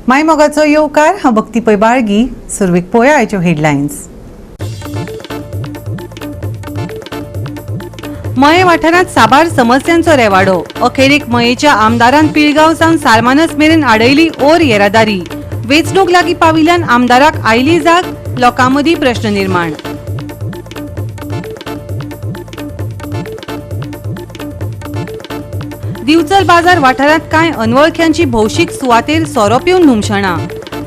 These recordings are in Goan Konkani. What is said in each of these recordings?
मायमोगाचो येवकार. हांव भक्ती पै बाळगी. सुरवेक पळोवया आयच्यो हेडलायन्स. मये वाठारांत साबार समस्यांचो रेवाडो. अखेरेक मयेच्या आमदारान पिळगांव सावन सारमानस मेरेन आडयली ओर येरादारी. वेंचणूक लागीं पाविल्ल्यान आमदाराक आयली जाग. लोकां मदीं प्रश्न निर्माण. दिवचल बाजार वाठारांत कांय अनवळख्यांची भौशीक सुवातेर सोरो पिवन धुमशणां.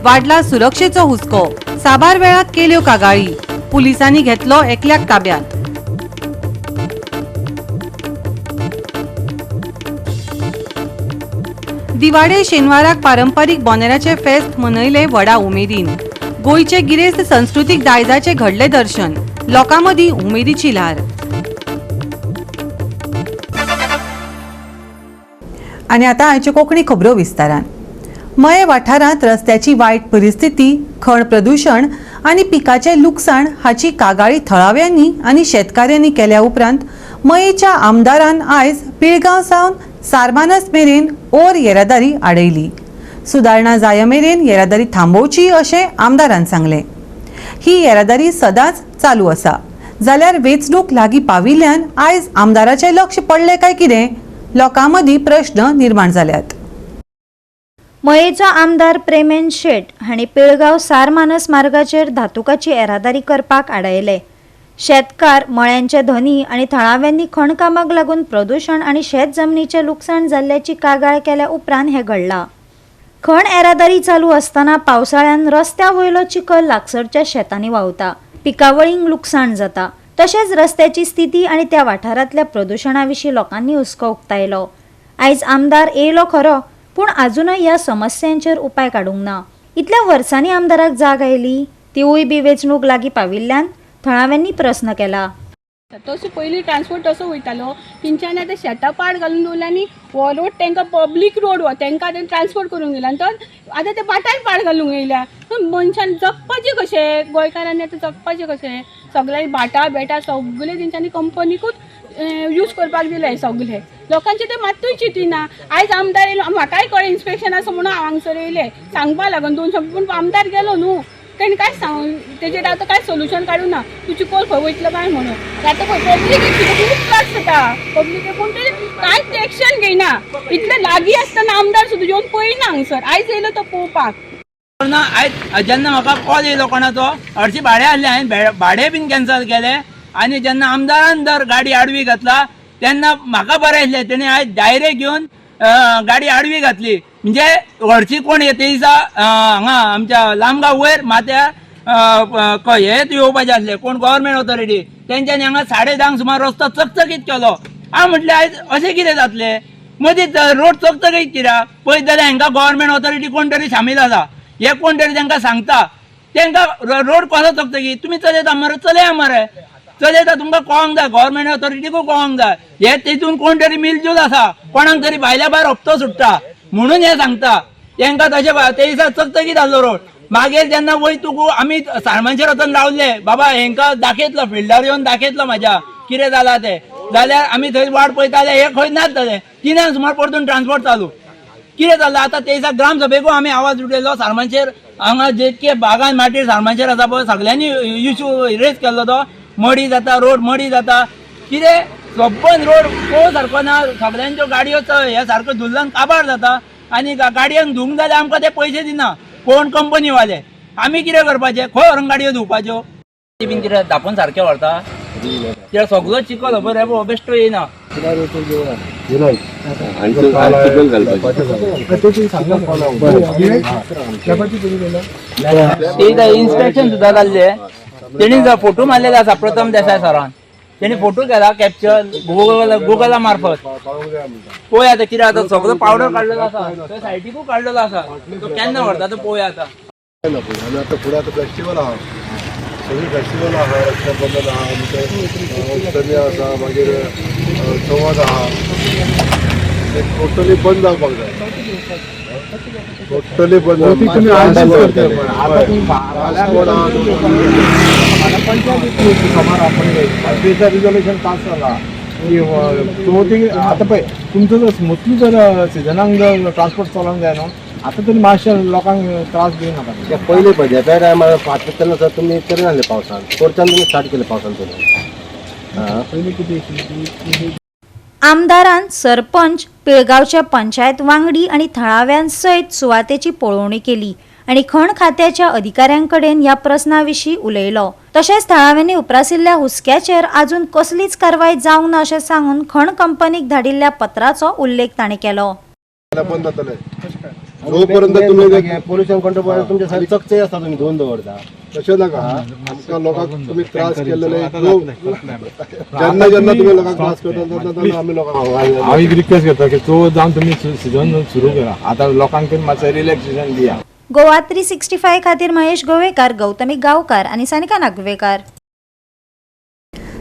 वाडला सुरक्षेचो हुस्को. साबार वेळा केल्यो कागाळी. पुलिसांनी घेतलो एकल्याक ताब्यात. दिवाडे शेनवाराक पारंपारीक बोनेराचे फेस्त मनयले व्हडा उमेदीन. गोंयचे गिरेस्त संस्कृतीक दायजाचे घडले दर्शन. लोकां मदीं उमेदीची ल्हार. आनी आतां आयच्यो कोंकणी खबरो विस्तारान. मये वाठारांत रस्त्याची वायट परिस्थिती, खण प्रदुशण आनी पिकाचें लुकसाण हाची कागाळी थळाव्यांनी आनी शेतकाऱ्यांनी केल्या उपरांत मयेच्या आमदारान आयज पिळगांव सावन सारमानस मेरेन ओर येरादारी आडयली. सुदारणा जाय मेरेन येरादारी थांबोवची अशें आमदारान सांगलें. ही येरादारी सदांच चालू आसा, जाल्यार वेंचणूक लागीं पाविल्ल्यान आयज आमदाराचें लक्ष पडलें काय कितें, लोकां मदीं प्रश्न निर्माण जाल्यात. मयेचो आमदार प्रेमेन शेट हांणी पिळगांव सारमानस मार्गाचेर धातुकाची येरादारी करपाक आडायले. शेतकार, मळ्यांचे धनी आनी थळाव्यांनी खणकामाक लागून प्रदुशण आनी शेत जमनीचें लुकसाण जाल्ल्याची कागाळ केल्या उपरांत हें घडलां. खण येरादारी चालू आसतना पावसाळ्यान रस्त्या वयलो चिखल लागसरच्या शेतांनी व्हांवता, पिकावळींक लुकसाण जाता. तशेंच रस्त्याची स्थिती आनी त्या वाठारांतल्या प्रदुशणा विशीं लोकांनी हुस्को उक्तायलो. आयज आमदार येयलो खरो, पूण आजुनय ह्या समस्यांचेर उपाय काडूंक ना. इतल्या वर्सांनी आमदाराक जाग आयली, तिवूय बी वेंचणूक लागीं पाविल्ल्यान थळाव्यांनी प्रस्न केला. तसो पयलीं ट्रान्सपोर्ट तसो वयतालो. तेंच्यांनी आतां शेतां पाड घालून दवरल्या आनी हो रोड तांकां पब्लीक रोड हो तांकां आतां ट्रान्सपोर्ट करूंक येयला आनी तो आतां ते भाटान पाड घालूंक येयल्या. मनशान जगपाचें कशें? गोंयकारांनी आतां जगपाचें कशें? सगळ्यांनी भाटां बेटां सगळें तेंच्यांनी कंपनीकूच यूज करपाक दिलें. सगळें लोकांचें ते मात्तूय चिंतिना. आयज आमदार येयलो, म्हाकाय कळ्ळें इन्स्पेक्शन आसा म्हणून हांव हांगसर येयलें सांगपा लागून दोन शब्द. पूण आमदार गेलो न्हू, तेणी कांयच सांग तेजेर आतां कांय सोल्युशन काडूं ना. तूं चिकोल खंय वयतलो काय म्हणून आतां खंय पब्लीक खूब त्रास जाता पब्लीक, पूण ते कांयच एक्शन घेयना. इतले लागीं आसतना आमदार सुद्दां येवन पळयना हांगसर. आयज येयलो तो पळोवपाक. ना, आयज जेन्ना म्हाका कॉल येयलो कोणाचो, हरशीं भाडें आहलें हांवें, भाडें बीन कॅन्सल केलें. आनी जेन्ना आमदारान जर गाडी आडवी घातला तेन्ना म्हाका बरें दिसलें. तेणी आयज डायरेक्ट घेवन गाडी आडवी घातली. म्हणजे हरशीं कोण येता दिसा हांगा आमच्या लामगांव वयर माथ्यार हे येवपाचें आसले कोण गव्हर्मेंट ऑथॉरिटी, तेंच्यांनी हांगा 10:30 सुमार रस्तो चकचकीत केलो. हांव म्हटलें आयज अशें कितें जातलें, मदींच रोड चकचकीत कित्याक? पळयत जाल्यार हांकां गव्हर्मेंट ऑथॉरिटी कोण तरी सामील आसा. हे कोण तरी तांकां सांगता तांकां रोड कसो चकचकीत, तुमी चलयता मरे, चलया मरे, चलयता तुमकां कळोंक जाय, गव्हर्मेंट ऑथॉरिटीकूय कळोंक जाय. हे तेतून कोण तरी मिलजूल आसा, कोणाक तरी भायल्या भायर हप्तो सुट्टा म्हणून हे सांगता तांकां. तशें ते दिसा चकचकीत आसलो रोड. मागीर जेन्ना वयर तुका आमी सारमानशेर वचून रावले, बाबा हेंकां दाखयतलो, फिल्डार येवन दाखयतलो म्हाज्या कितें जालां तें, जाल्यार आमी थंय वाट पळयताले, हे खंय नाच जाले. 3 सुमार परतून ट्रान्सपोर्ट चालू. कितें जालां आतां? ते दिसा ग्रामसभेकूय आमी आवाज उठयलो. सारमानशेर हांगा जितके बागान माटीर सारमानशेर आसा पळय, सगळ्यांनी इशू रेज केल्लो. तो मडी जाता, रोड मडी जाता, कितें सोबन रोड पळोवं सारको ना. सगळ्यांच्यो गाडयो हे सारको धुल्लान काबार जाता आनी गाडयांक धुवंक जाल्यार आमकां ते पयशे दिना कोण कंपनीवाले. आमी कितें करपाचें? खंय व्हरून गाडयो धुवपाच्यो बीन? कितें धापून सारकें व्हरता? कित्याक सगळो चिखल खबर हे पळय, बेश्टो येयना. ते इन्स्पेक्शन सुद्दां जाल्लें. तेणी फोटो मारलेले आसा. प्रथम देसाय सरान तेणी फोटो केला कॅप्चर गुगल गुगला मार्फत. पळोवया आतां कितें आतां. सगळो पावडर काडलेलो आसा, तो सायडीकूय काडलेलो आसा. तो केन्ना व्हरता तो पळोवया आतां. आनी आतां फुडें आतां फेस्टिवल आहा, सगळीं फेस्टिवल आहा, रक्षाबंधन आहा, अष्टमी आसा, मागीर चवथ आहा. ते टोटली बंद जावपाक जाय, टोटली बंद. रिजोल्युशन पास जाला की चवथीक आतां पळय तुमचो जर स्मुथली जर सिजनाक जर ट्रान्सपोर्ट चलोंक जाय न्हू. आतां तरी मातशें लोकांक त्रास दिवं नाका. ते पयले पळय त्या टायमार फाटल्या तेन्ना सर तुमी करिनासले पावसान, पोरच्यान तुमी स्टार्ट केले पावसान तुमी. पयलीं कितें आशिल्लें की आमदारान सरपंच, पिळगांवच्या पंचायत वांगडी आनी थळाव्यां सयत सुवातेची पळोवणी केली आनी खण खात्याच्या अधिकाऱ्यां कडेन ह्या प्रस्ना विशीं उलयलो. तशेंच थळाव्यांनी उप्रासिल्ल्या हुस्क्याचेर आजून कसलीच कारवाय जावंक ना अशें सांगून खण कंपनीक धाडिल्ल्या पत्राचो उल्लेख ताणें केलो. बंद जातले जोपर्यंत तुमी पोल्युशन कंट्रोल बोर्ड तुमच्या सारके चकचक आसता, तुमी धुवन दवरता. तशें नाका, आमकां लोकांक तुमी त्रास केल्लेले, जेन्ना जेन्ना तुमी लोकांक त्रास करता तेन्ना तेन्ना आमी लोकांक हांव एक रिक्वेस्ट करता की चवथ जावन तुमी सिजन सुरू करा, आतां लोकांक तरी मातशें रिलॅक्सेशन दिया. गोवा 365 खातीर महेश गोवेकार, गौतमी गांवकार आनी सानिका नागवेकार.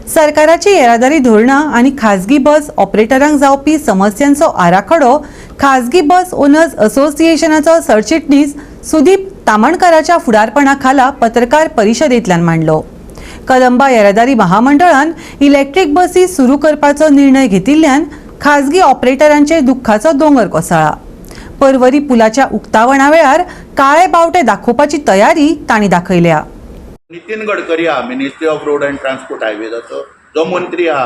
सरकाराची येरादारी धोरणां आनी खाजगी बस ऑपरेटरांक जावपी समस्यांचो आराखडो खाजगी बस ओनर्स असोसिएशनाचो सरचिटणीस सुदीप तामणकाराच्या फुडारपणा खाला पत्रकार परिशदेंतल्यान मांडलो. कदंबा येरादारी महामंडळान इलेक्ट्रीक बसी सुरू करपाचो निर्णय घेतिल्ल्यान खाजगी ऑपरेटरांचेर दुख्खाचो दोंगर कोसळ्ळा. परवरी पुलाच्या उक्तावणा वेळार काळे बावटे दाखोवपाची तयारी तांणी दाखयल्या. नितीन गडकरी आहा, ministry of road and transport हायवेजाचो जो मंत्री आहा,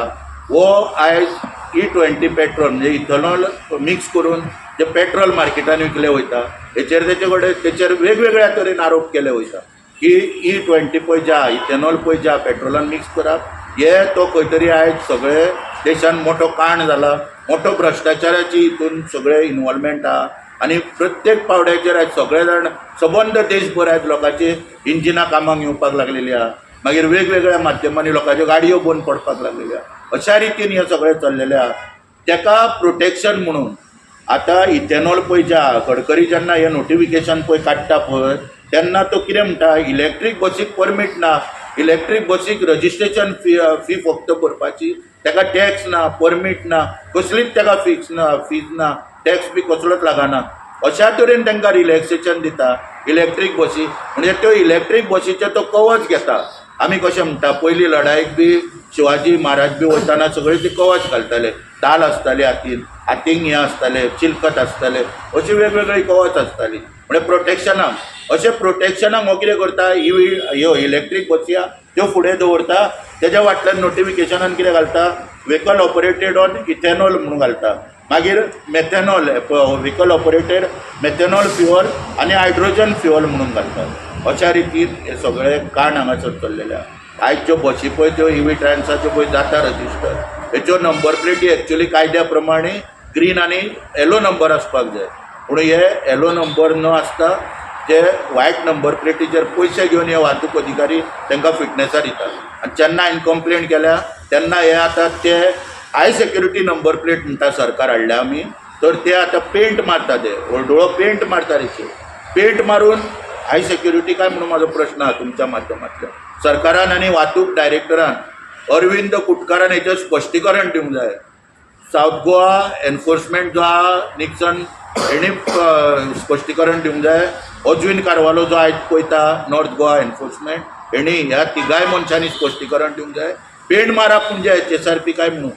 हो आयज E20 petrol म्हणजे इथेनॉल मिक्स करून जे पेट्रोल मार्केटान विकले वयता, हेचेर तेचे कडेन तेचेर वेगवेगळ्या तरेन आरोप केले वयता की E20 पळय जे आहा, इथेनॉल पळय जे आहा पेट्रोलान मिक्स करप, हे तो खंय तरी आयज सगळे देशान मोठो कांड जाला, मोठो भ्रश्टाचाराची हितून सगळे इनवॉल्वमेंट आहा आनी प्रत्येक पावड्याचेर आयज सगळे जाण सबंद देशभर आयज लोकांची इंजिनां कामाक येवपाक लागलेली आहा. मागीर वेगवेगळ्या माध्यमांनी लोकांच्यो गाडयो बंद पडपाक लागलेल्यो आहा. अशा रितीन हें सगळें चल्लेलें आहा. तेका प्रोटेक्शन म्हणून आतां इथेनॉल पळय जे आहा, गडकरी जेन्ना हें नोटिफिकेशन पळय काडटा पळय तेन्ना तो कितें म्हणटा, इलेक्ट्रीक बसीक परमीट ना, इलेक्ट्रीक बसीक रजिस्ट्रेशन फी फी फक्त भरपाची, तेका टॅक्स ना, परमीट ना, कसलीच तेका फिक्स ना, फीज ना, टॅक्स बी कसलोच लागना. अशा तरेन तांकां रिलॅक्सेशन दिता इलेक्ट्रीक बसी. म्हणजे त्यो इलेक्ट्रीक बसीचें तो कवच घेता. आमी कशें म्हणटा, पयलीं लडाईक बी शिवाजी महाराज बी वयताना सगळी ती कवच घालताले, ताल आसताले हातीन, हातीक हें आसतालें, चिलकत आसतालें, अशी वेगवेगळी कवच आसताली म्हणजे प्रोटेक्शनाक. अशें प्रोटेक्शनाक हो कितें करता, इवी ह्यो इलेक्ट्रीक बसी आहा त्यो फुडें दवरता, तेज्या फाटल्यान नोटिफिकेशनान कितें घालता, व्हेकल ऑपरेटेड ऑन इथेनॉल म्हणून घालता. मागीर methanol, vehicle operated methanol fuel आनी हायड्रोजन फ्युअल म्हणून घालता. अशा रितीन हे सगळे कांड हांगासर चल्लेले आहा. आयज ज्यो बसी पळय त्यो इवी ट्रान्साच्यो पळय जाता रजिस्टर, हेच्यो नंबर प्लेटी एक्चुली कायद्या प्रमाणे ग्रीन आनी येलो नंबर आसपाक जाय, पूण हे येलो नंबर न आसता जे वायट नंबर प्लेटीचेर पयशे घेवन हे वाहतूक अधिकारी तांकां फिटनेसां दितात. आनी जेन्ना हांवें कंप्लेन केल्या तेन्ना हे आतां ते हाय सेक्युरिटी नंबर प्लेट म्हणटा सरकार हाडल्या आमी, तर ते आतां पेंट मारता, ते हळडुळो पेंट मारता. तेचेर पेंट मारून हाय सेक्युरिटी काय म्हणून म्हाजो प्रश्न आहा तुमच्या माध्यमांतल्यान. सरकारान आनी वाहतूक डायरेक्टरान अरविंद कुटकारान हेचेर स्पश्टीकरण दिवंक जाय. सावथ गोवा एनफोर्समेंट जो आहा निक्सन हेणी स्पश्टीकरण दिवंक जाय. अजवीन कारवालो जो आयज पळयता नॉर्थ गोवा एनफोर्समेंट, हेणी ह्या तिगाय मनशांनी स्पश्टीकरण दिवंक जाय. पेंट मारप म्हणजे HSRP काय म्हणून,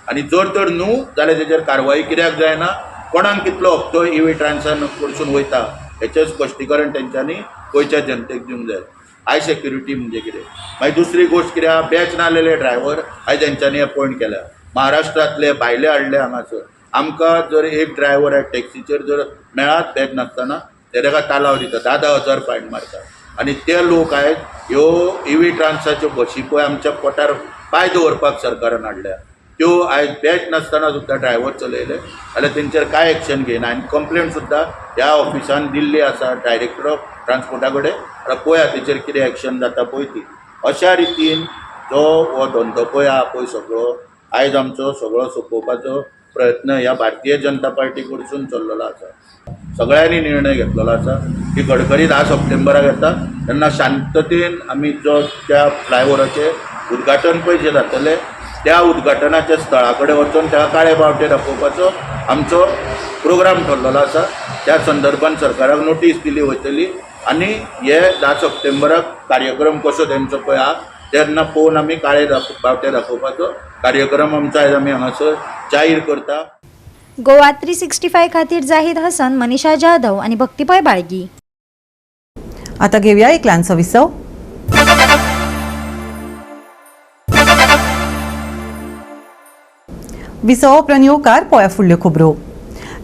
आनी जर तर न्हू जाल्यार तेजेर कारवाई कित्याक जायना, कोणाक कितलो हप्तो इवी ट्रान्सान कडसून वयता हेचें स्पश्टीकरण तेंच्यांनी गोंयच्या जनतेक दिवंक जाय. हाय सेक्युरिटी म्हणजे कितें. मागीर दुसरी गोश्ट कितें आहा, बॅच नासलेले ड्रायव्हर आयज तेंच्यांनी अपॉयंट केल्या, महाराष्ट्रांतले भायले हाडले हांगासर. आमकां जर एक ड्रायव्हर आयज टॅक्सीचेर जर मेळत बॅच नासतना, ते ताका तालाव दिता, 10-10 हजार फायन मारता. आनी ते लोक आयज ह्यो इवी ट्रान्साच्यो बशी पळय आमच्या पोटार पांय दवरपाक सरकारान हाडल्या, त्यो आयज बॅच नासतना सुद्दां ड्रायव्हर चलयले जाल्यार तेंचेर कांय एक्शन घेयना. आनी कंप्लेन सुद्दां ह्या ऑफिसान दिल्ली आसा डायरेक्टर ऑफ ट्रान्सपोर्टा कडेन. आतां पळया तेचेर कितें एक्शन जाता पळय ती. अशा रितीन जो हो धंदो पळय आहा पळय सगळो आयज आमचो सगळो सोंपोवपाचो प्रयत्न ह्या भारतीय जनता पार्टी कडसून चल्लेलो आसा. सगळ्यांनी निर्णय घेतलेलो आसा की गडकरी 10 सप्टेंबराक येता तेन्ना शांततेन आमी जो त्या फ्लायओवराचें उद्घाटन पळय जें जातलें त्या उद्घाटनाच्या स्थळा कडेन वचून त्या काळे बावटे दाखोवपाचो आमचो प्रोग्राम ठरलेलो आसा. त्या संदर्भान सरकाराक नोटीस दिली वयतली आनी हे 10 सप्टेंबराक कार्यक्रम कसो तेंचो पळय आहा तेन्ना पळोवन आमी काळे बावटे दाखोवपाचो कार्यक्रम आमचो आयज आमी हांगासर जाहीर करता. गोवा 365 खातीर जाहीद हसन, मनीषा जाधव आनी भक्तीपय बाळगी. आता घेऊया एक ल्हानसो विसव. विसव उपरांत येवकार पळया फुडल्यो खबरो.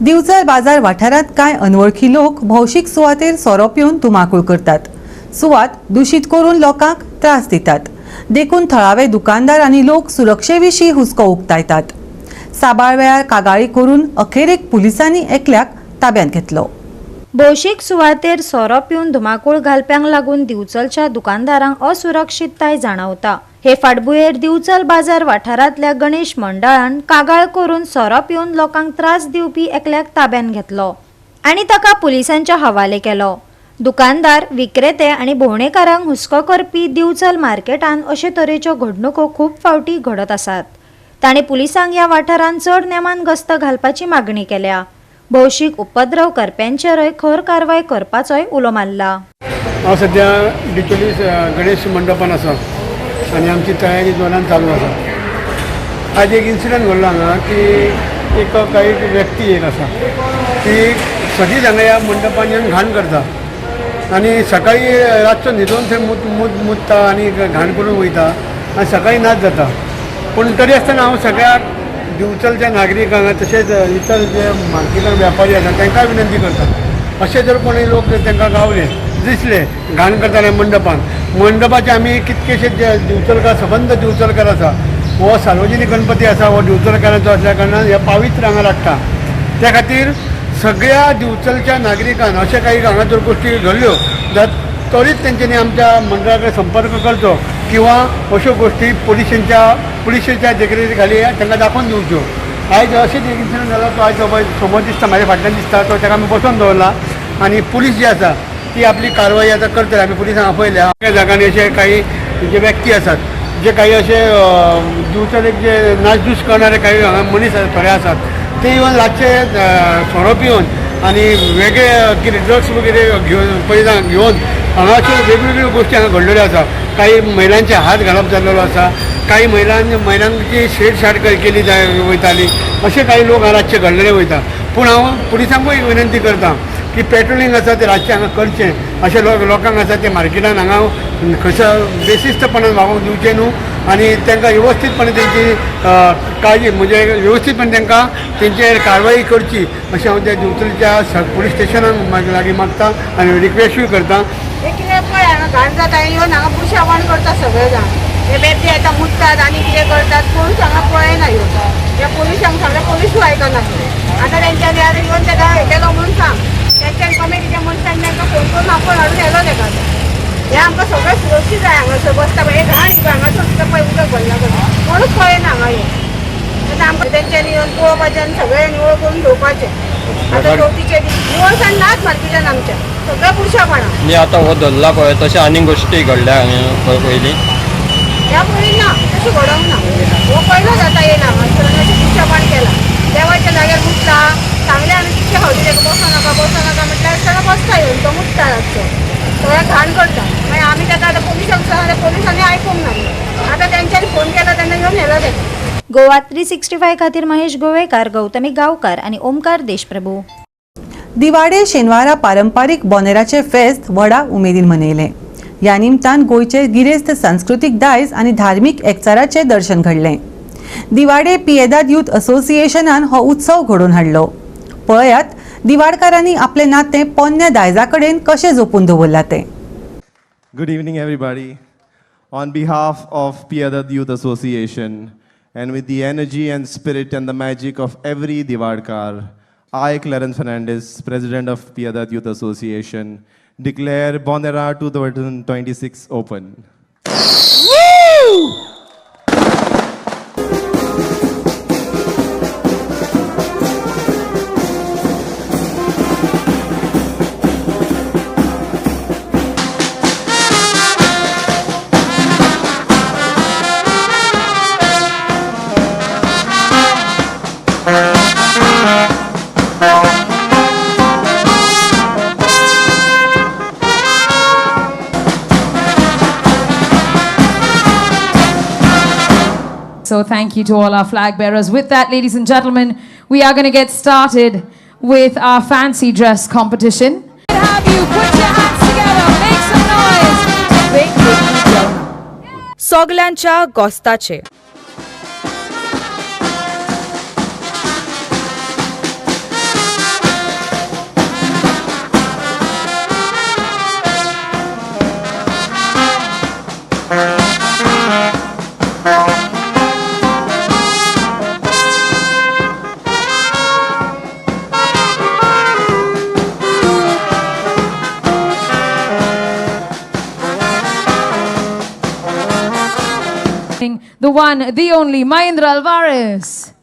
दिवचल बाजार वाठारांत कांय अनवळखी लोक भौशीक सुवातेर सोरो पिवन धुमाकूळ करतात. सुवात दुशीत करून लोकांक त्रास दितात. देखून थळावे दुकानदार आनी लोक सुरक्षे विशीं हुस्को उक्तायतात. साबार वेळार कागाळी करून अखेरेक पुलिसांनी एकल्याक ताब्यांत घेतलो. भौशीक सुवातेर सोरो पिवन धुमाकूळ घालप्यांक लागून दिवचलच्या दुकानदारांक असुरक्षितताय जाणवता. हे फाटभुंयेर दिवचल बाजार वाठारांतल्या गणेश मंडळान कागाळ करून सोरो पिवन लोकांक त्रास दिवपी एकल्याक ताब्यांत घेतलो आनी ताका पुलिसांच्या हवाले केलो. दुकानदार, विक्रेते आनी भोंवडेकारांक हुस्को करपी दिवचल मार्केटांत अशे तरेच्यो घडणुको खूब फावटी घडत आसात. तांणी पुलिसांक ह्या वाठारांत चड नेमान गस्त घालपाची मागणी केल्या. भौशीक उपद्रव करप्यांचेरय खर कारवाय करपाचोय उलो मारला. हांव सद्या डिचोली गणेश मंडपान आसा आनी आमची तयारी जोरान चालू आसा. आज एक इन्सिडंट घडलो हांगा की एक काही व्यक्ती एक आसा ती सदींच हांगा ह्या मंडपान येवन घाण करता आनी सकाळी रातचो न्हिदोन थंय मूत मूत मुत्ता आनी घाण करून वयता आनी सकाळी नाच जाता. पूण तरी आसतना हांव सगळ्या दिवचलच्या नागरिकांक तशेंच इतर जे मार्केटान व्यापारी आसा तांकां विनंती करता, अशे जर कोणी लोक तांकां गावले दिसले घाण करतना मंडपान, मंडपाचे आमी कितकेशे जे दिवचलकार सबंद दिवचलकार आसा, हो सार्वजनीक गणपती आसा, हो दिवचलकारांचो आसल्या कारणान हे पावित्र्य हांगा लागता. त्या खातीर सगळ्या दिवचलच्या नागरिकांक अशे काही हांगा जर गोश्टी घडल्यो जाल्यार त्वरीत तेंच्यांनी आमच्या मंडळा कडेन संपर्क करचो किंवा अश्यो गोश्टी पुलिशेच्या देखरेखी खाली तांकां दाखोवन दिवच्यो. आयज अशेंच एक इन्सिडंट जाला, तो आयज समोर दिसता, म्हाज्या फाटल्यान दिसता, तो ताका आमी बसोवन दवरला आनी पुलीस जी आसा ती आपली कारवाई आतां करतली. आमी पुलिसांक आपयल्या. त्या जाग्यांनी अशे काही जे व्यक्ती आसात जे काही अशे दिवचल एक जे नाचदूस करणारे काही हांगा मनीस थोडे आसात ते येवन रातचे सोरो पिवन आनी वेगळे कितें ड्रग्स वगैरे घेवन पयस घेवन हांगा अश्यो वेगवेगळ्यो गोश्टी हांगा घडलेल्यो आसा. काही महिलांचे हात घालप जाल्लेलो आसा, काही महिलांची छेडछाड केली वयताली, अशे काही लोक हांगा रातचे घडलेले वयता. पूण हांव पुलिसांकूय एक विनंती करता की पेट्रोलिंग आसा तें रातचें हांगा करचें, अशें लोकांक आसा तें मार्केटान हांगा खंयसर बेशिस्तपणान वागोवंक दिवचें न्हू आनी तांकां वेवस्थीतपणे तेंची काळजी म्हणजे वेवस्थीतपणे तांकां तेंचेर कारवाई करची अशें हांव त्या दिवचलच्या पुलीस स्टेशनाक लागीं मागता आनी रिक्वेस्टूय करता. हे कितें पळय हांगा घाण जाता, येवन हांगा बुरशेपण करता सगळे जाण. हे बेबदे येता मुत्तात आनी कितें करतात, कोणूच हांगा पळयना येवन. ह्या पोलिसांक सांगल्यार पोलिसूय आयकना. आतां तेंच्यांनी आतां येवन ताका हें केलो म्हणून सांग, तेंच्यान कमिटीच्या मनशान तांकां फोन करून आपोवन हाडून व्हेलो ताका. हें आमकां सगळें सुरक्षीत जाय हांगासर बसता पळय, हे घाण हांगासर सुद्दां पळय उदक भरला कशें, कोणूच पळयना हांगा येवन. आतां आमकां तेंच्यांनी येवन पळोवपाचें आनी सगळें निवळ करून घेवपाचें. आतां चवथीचे दीस निवळसाण नाच मार्केटान आमच्या, सगळें बुरशेपणां. आनी आतां हो धरला पळय तशें आनीक गोश्टी घडल्या हांगा पयलीं. ह्या पयलीं ना तशें घडोवंक ना, हो पयलोच आतां येयला हांगासर आनी अशें बुरशेपण केलां. देवाच्या जाग्यार मुतला, सांगलें आमी कितके फावटी ताका बसो नाका बसो नाका म्हटल्यार ताका बसता येवन तो मुतता रातचो, सगळ्या घाण करता. मागीर आमी ताका आतां पोलिसांक सांगलें, पोलिसांनी आयकूंक ना. आतां तेंच्यांनी फोन केला तेन्ना येवन व्हेलो ताका. गोवा 365 खातीर महेश गोवेकार, गौतमी गांवकार आनी ओमकार देशप्रभू. दिवाडे शेनवारा पारंपारीक बोनेराचे फेस्त व्हडा उमेदीन मनयलें. ह्या निमतान गोंयचे गिरेस्त सांस्कृतीक दायज आनी धार्मीक एकचाराचें दर्शन घडलें. दिवाडे पियेदाद यूथ असोसिएशनान हो उत्सव घडोवन हाडलो. पळयात दिवाडकारांनी आपलें नातें पोन्न्या दायजा कडेन कशें जपून दवरलां तें. Good evening, everybody. On behalf of Piedad Youth Association, and with the energy and spirit and the magic of every Diwadkar, I, Clarence Fernandez, President of Piedad Youth Association, declare Bonera 2026 open. Woo! So thank you to all our flag bearers. With that, ladies and gentlemen, We are going to get started with our fancy dress competition. Have you put your hands together, make some noise. Big, big सोगल्यांच्या गोस्ताचे. The one, the only, Mahendra Alvares.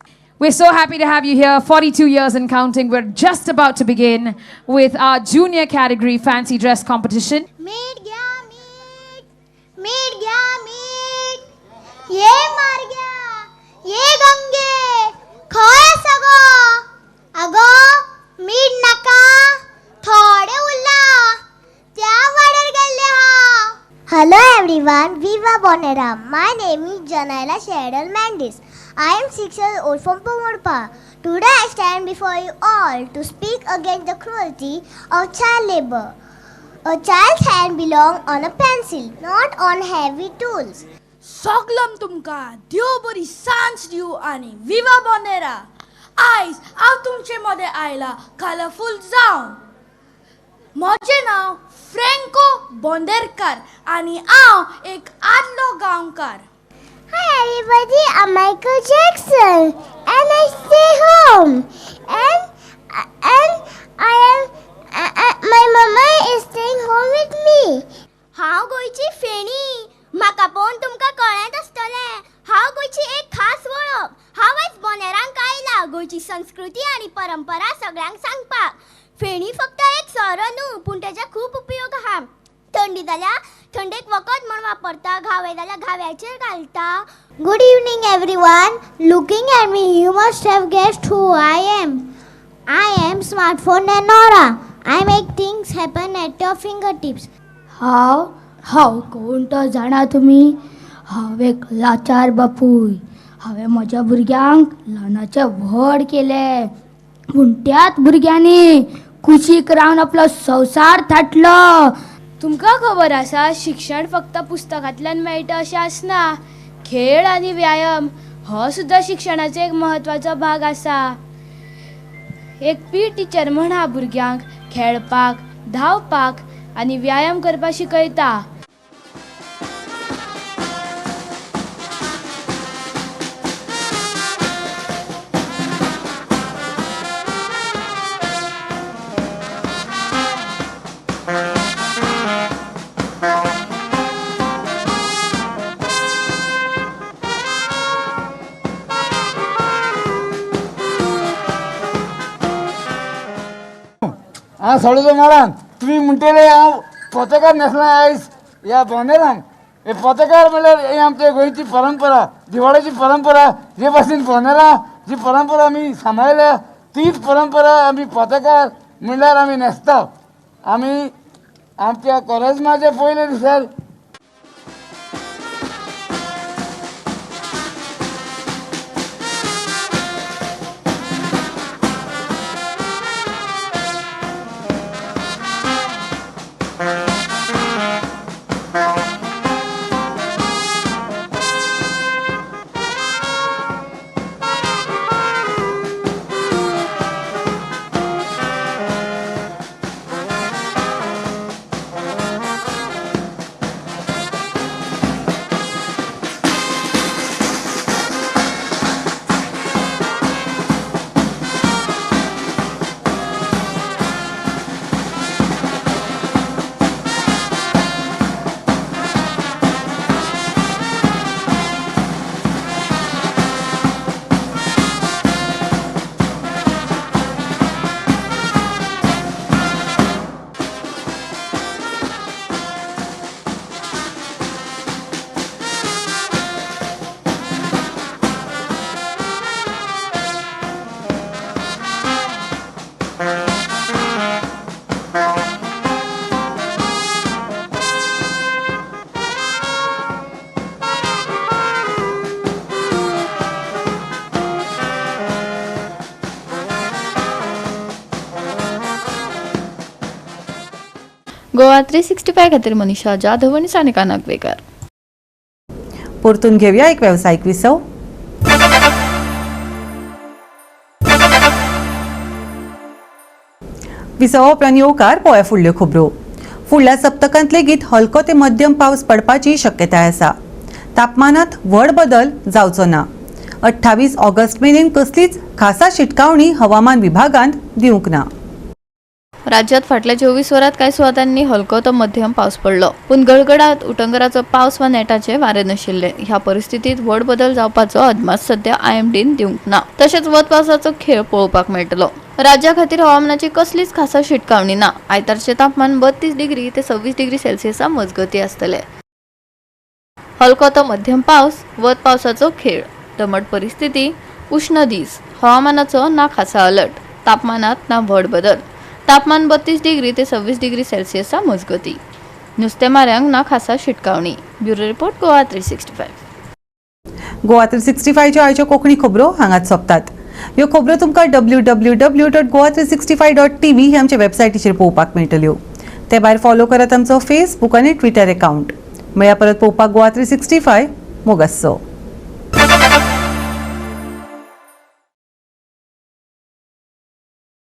We're so happy to have you here, 42 years and counting. We're just about to begin with our junior category fancy dress competition. मीठ घ्या मीठ, मीठ घ्या मीठ, ये मारग्या, ये गंगे, खंय आसा गो? आगो मीठ नाका, थोडें उरलां, त्या वाड्यार गेल्लें हांव. Hello everyone, Viva Bonera. My name is Janaila Sheryl Mendes. I am 6 years old from Pomorpa. Today I stand before you all to speak against the cruelty of child labor. A child's hand belongs on a pencil, not on heavy tools. सोगलम तुमकां देव बरी सांज दिवं आनी विवा बोंदेरा. आयज हांव तुमचे मदें आयला कलरफूल जावन. म्हजें नांव फ्रँको बोंदेरकार आनी हांव एक आदलो गांवकार. Hi everybody, I'm Michael Jackson and I stay home. And I am my mama is staying home with me. हांव गोंयची फेणी. म्हाका पळोवन तुमकां कळ्ळेंच आसतलें. हांव गोंयची एक खास वळख. हांव आयज बोनेरांक आयला गोंयची संस्कृती आनी परंपरा सगळ्यांक सांगपाक. फेणी फक्त एक सोरो न्हू, पूण तेजे खूब उपयोग आहा. थंडी जाल्यार थंडेक वखद म्हण वापरता, घावे जाल्यार घाव्याचेर घालता. Good evening everyone. Looking at me you must have guessed who I am. I am smartphone Nora. I make things happen at your fingertips. हांव हांव कोण तो जाणा तुमी? हांव एक लाचार बापूय. हांवें म्हज्या भुरग्यांक ल्हानाचे व्हड केले, पूण त्याच भुरग्यांनी कुशीक रावन आपलो संवसार थाटलो. तुमकां खबर आसा, शिक्षण फक्त पुस्तकांतल्यान मेळटा अशें आसना. खेळ आनी व्यायाम हो सुद्दां शिक्षणाचो एक म्हत्वाचो भाग आसा. एक पी टिचर म्हण ह्या भुरग्यांक खेळपाक, धांवपाक आनी व्यायाम करपाक शिकयता. हांव सोडलो मळान तुमी म्हणटले हांव पोतेकार न्हेसला आयज ह्या बोंदेरान. हे पोतेकार म्हणल्यार ही आमच्या गोंयची परंपरा, दिवाळेची परंपरा. जे भाशेन बोंदेरां जी परंपरा आमी सांबाळल्या तीच परंपरा आमी पोतेकार म्हणल्यार आमी न्हेसता. आमी आमच्या कोरेज्माच्या पयले दिसार गोवा 365 खातीर मनीषा जाधव आनी सानिका नागवेकर. परतून घेवया एक वेवसायीक विसव. विसवा उपरांत येवकार पळोवया फुडल्यो खबरो. फुडल्या सप्तकांत लेगीत हलको ते मध्यम पावस पडपाची शक्यताय आसा. तापमानात व्हड बदल जावचो ना. 28 ऑगस्ट मेरेन कसलीच खासा शिटकावणी हवामान विभागान दिवंक ना. राज्यात फाटल्या 24 वरांत कांय सुवातांनी हलको तो मध्यम पावस पडलो, पूण गडगडात उटंगराचो पावस वा नेटाचे वारें नाशिल्ले. ह्या परिस्थितीत व्हड बदल जावपाचो अदमास सध्या आयएमडीन दिवंक ना. तशेंच वत पावसाचो खेळ पळोवपाक मेळटलो. राज्या खातीर हवामानाची कसलीच खासा शिटकावणी ना. आयतारचें तापमान 32 डिग्री ते 26 डिग्री सेल्सियसा मजगती आसतले. हलको तो मध्यम पावस, वत पावसाचो खेळ, दमट परिस्थिती, उश्ण दीस, हवामानाचो ना खासा अलर्ट, तापमानात ना व्हड बदल. तापमान 32 डिग्री ते 26 डिग्री सेल्सियसा मजगती. नुस्तेमाऱ्यांक ना खासा शिटकावणी. Bureau report, Goa 365. Goa 365च्यो आयच्यो कोंकणी खबरो हांगाच सोंपतात. ह्यो खबरो तुमकां www.goa365.tv ही आमच्या वेबसायटीचेर पळोवपाक मेळटल्यो. ते भायर फॉलो करात आमचो फेसबूक आनी ट्विटर एकावंट. मेळया परत पळोवपाक गोवा 365. मोगासो.